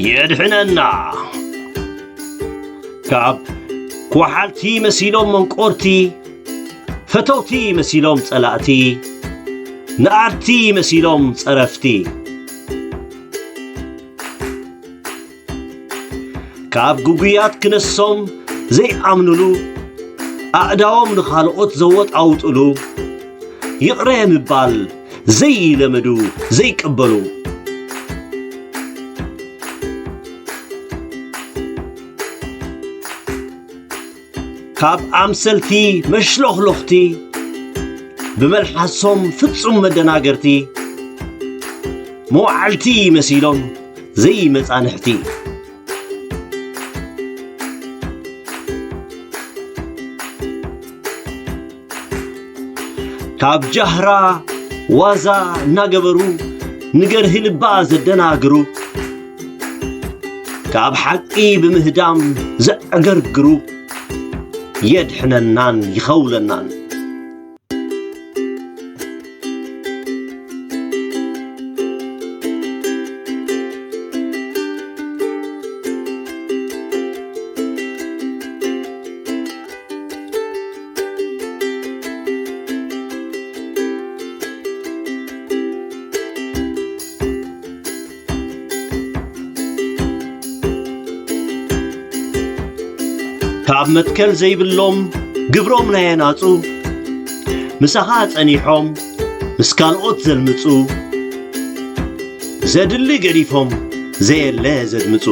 የድሕነና። ካብ ኳሓልቲ መሲሎም መንቆርቲ፣ ፈተውቲ መሲሎም ጸላእቲ፣ ንኣድቲ መሲሎም ጸረፍቲ። ካብ ግጉያት ክነሶም ዘይኣምኑሉ፣ ኣእዳዎም ንኻልኦት ዘወጣውጡሉ፣ ይቕረ ምባል ዘይለመዱ፣ ዘይቅበሉ። ካብ ኣምሰልቲ መሽሎኽሎኽቲ፣ ብመልሓሶም ፍጹም መደናገርቲ፣ መዋዕልቲ መሲሎም ዘይመጻንሕቲ። ካብ ጃህራ ዋዛ እናገበሩ፣ ንገርሂ ልባ ዘደናግሩ፣ ካብ ሓቂ ብምህዳም ዘዕገርግሩ፣ የድሕነናን ይኸውለናን። ካብ መትከል ዘይብሎም ግብሮም ናይ ኣናጹ፣ ምሳኻ ጸኒሖም ምስ ካልኦት ዘልምጹ፣ ዘድሊ ገዲፎም ዘየለ ዘድምጹ።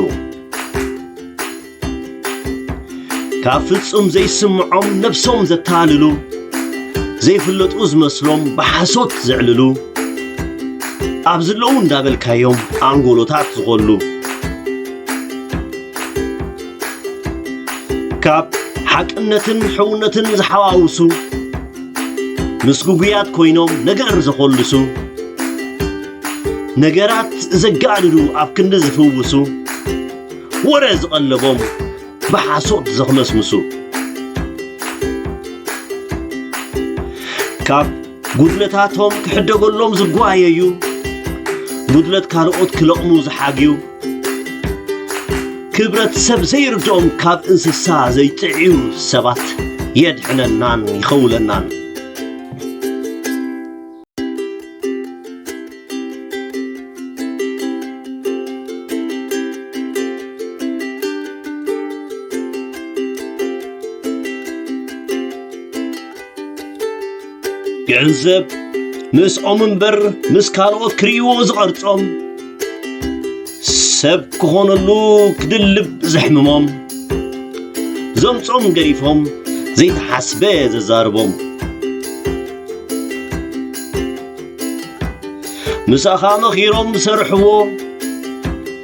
ካብ ፍጹም ዘይስምዖም ነብሶም ዘታልሉ፣ ዘይፍለጡ ዝመስሎም ብሓሶት ዘዕልሉ፣ ኣብ ዝለዉ እንዳበልካዮም ኣንጎሎታት ዝኾሉ። ካብ ሓቅነትን ሕውነትን ዝሓዋውሱ፣ ምስ ግጉያት ኮይኖም ነገር ዘኾልሱ፣ ነገራት ዘጋድዱ ኣብ ክንዲ ዝፍውሱ፣ ወረ ዝቐለቦም ብሓሶት ዘኽመስምሱ። ካብ ጉድለታቶም ክሕደገሎም ዝጓየዩ፣ ጉድለት ካልኦት ክለቕሙ ዝሓግዩ፣ ክብረት ሰብ ዘይርድኦም ካብ እንስሳ ዘይጥዕዩ ሰባት የድሕነናን ይኸውለናን። ገንዘብ ምስኦም እምበር ምስ ካልኦት ክርእይዎ ዝቐርጾም፣ ሰብ ክኾነሉ ክድልብ ዘሕምሞም፣ ዘምጾም ገዲፎም ዘይተሓስበ ዘዛርቦም። ምሳኻ መኺሮም ዝሰርሕዎ፣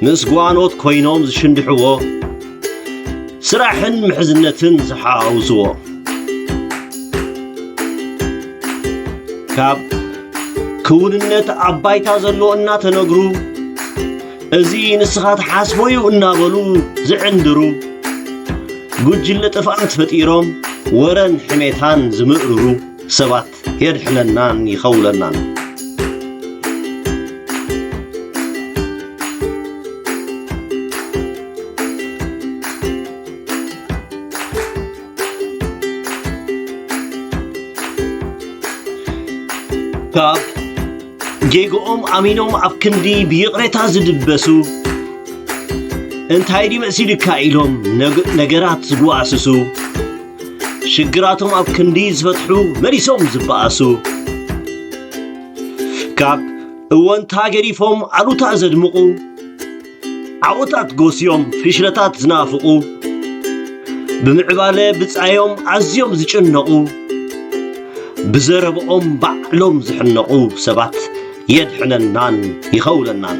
ምስ ጓኖት ኮይኖም ዝሽንድሕዎ፣ ስራሕን ምሕዝነትን ዝሓውስዎ። ካብ ክውንነት ኣብ ባይታ ዘሎ እናተነግሩ፣ እዚ ንስኻ ትሓስቦ እዩ እናበሉ ዝዕንድሩ፣ ጉጅለ ጥፍኣት ፈጢሮም ወረን ሕሜታን ዝምእርሩ ሰባት የድሕነናን ይኸውለናን። ካብ ጌግኦም ኣሚኖም ኣብ ክንዲ ብይቕሬታ ዝድበሱ፣ እንታይ ድዩ መሲሉካ ኢሎም ነግ-፣ ነገራት ዝጓስሱ፣ ሽግራቶም ኣብ ክንዲ ዝፈትሑ መሊሶም ዝበኣሱ፣ ካብ እወንታ ገዲፎም ኣሉታ ዘድምቑ፣ ዓወታት ጎስዮም ፍሽለታት ዝናፍቑ፣ ብምዕባለ ብጻዮም ኣዝዮም ዝጭነቑ፣ ብዘረብኦም ባዕሎም ዝሕነቑ ሰባት የድሕነናን ይኸውለናን።